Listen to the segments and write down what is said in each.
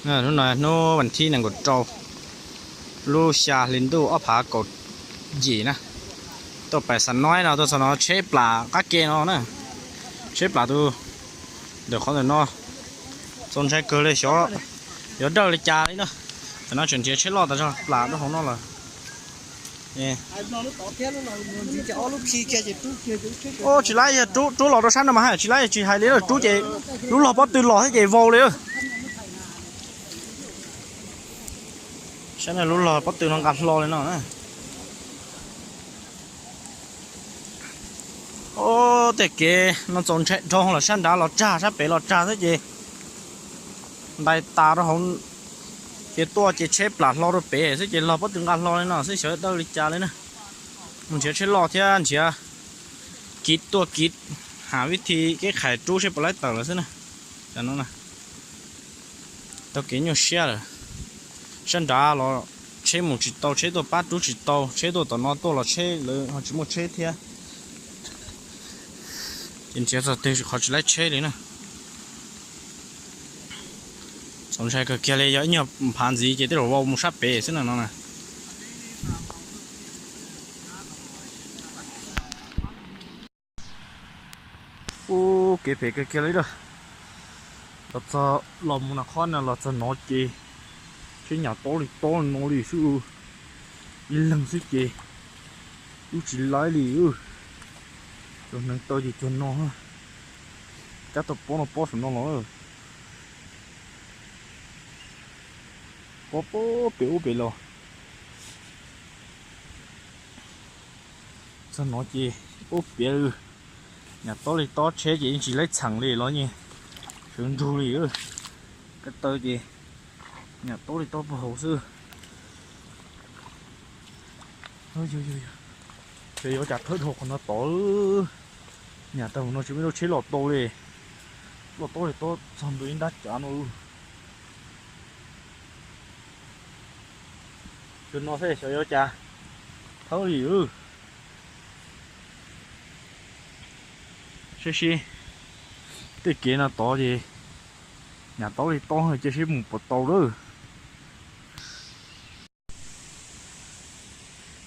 Hnub no hnub vas thib nees nkaum rau, lub xya hli ntuj ob phav kaum yim na. Tuaj pem Xam Noib no, tuaj txog no tsheb plam qab ke no na. Tsheb plam tus ntawm qhov ntawm no, txaus ntshai kawg li xyov yuav dawj li cas li na. Tam no tseem nrhiav tsheb loj tas zog plam rau hauv no lawm. Tsis laib yog rub, rub los rau sab no mas haj tsis laib, tsis hais li lawm, rub ces lub log pob tw los thiab ces vau li. Saib no lub log pob tw no nqa hlo li no na. Ub, tej kev no txaus ntshai dhau lawm, sab nrad los tsag, sab pem los tsag xwb ces ntais tas rau hauv. Ces tuaj ces tsheb plam hlo rau pem xwb ces log pob tw nqa hlo li no xwb, xyov dawj li cas li na. Mus nrhiav tsheb loj thiab nrhiav kiv, tuaj kiv, ham vib thi kev khais rub seb puas laib tawm lawm xwb na. Tam no na, tau kev nyuaj siab lawm. Sab nrad los tsheb mus tsis tau, tsheb tuaj pab rub tsis tau, tsheb tuaj tom no tuaj los tsheb lawv ho tsis muaj tsheb thiab. Ces nrhiav txog twg qhov tsis laib tsheb li na. Txaus ntshai kawg kiag li, yog ib nyuag phav ntxiv ces tej zaum vau mus sab pem xwb na no na. Ub, kev phem kawg kiag li lawm. Los txog, los mus no qhov no los txog no ces tsheb nyam tob li tob no li xwb. Ib leeg xwb ces rub tsis laib li. Cov hneev taw ces cov no, cab tau pob no pob saum no los, pob pem ub pem los. Txog no ces ub piav, nyam tob li tob, tsheb ces yeej tsis laib txheem li los yeej sawv ntsug li. Kab taw ces nyam tob li tob puag hauv xwb. Ces yuav cas thawb dhau qhov no tod. Nyam tau mus no tsis muaj ib lub tsheb los tau li. Loj tob li tob txog ntua ib nrab cav no. Cov no xwb xyov yuav cas thawb li. Saib seb tej kev no tod ces nyam tob li tob cia seb mus puas tau lawm.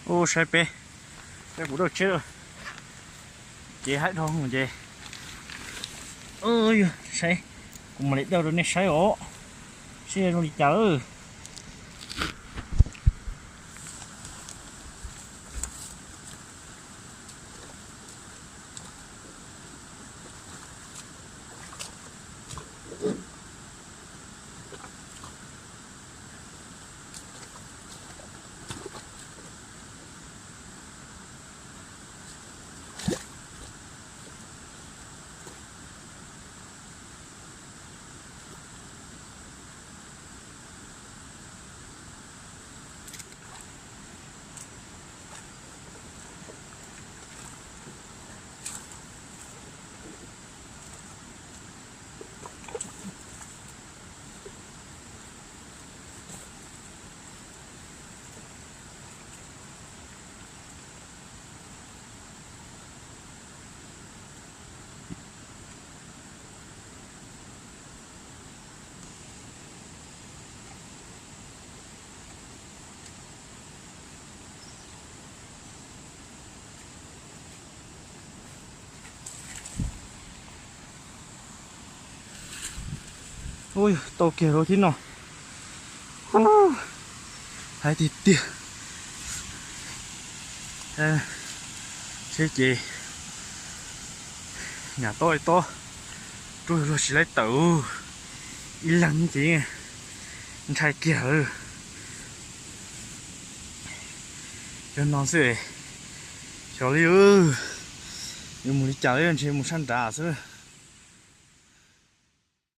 Ub, saib peb, peb kuv dawj tsheb, ces haib dhau ces, saib, kuv mam li dawj rau nej saib os, seb zoo li cas lawm. Ub, tau kiag rau thiab no. Haib tiag tiag. Seb ces nyam tob li tob, rub luag tsis laib tawm, ib leeg ces ntshai kiag lawm. Cov no xwb, xyov li, yuav mus li cas li, ntshe mus sab nrad xwb.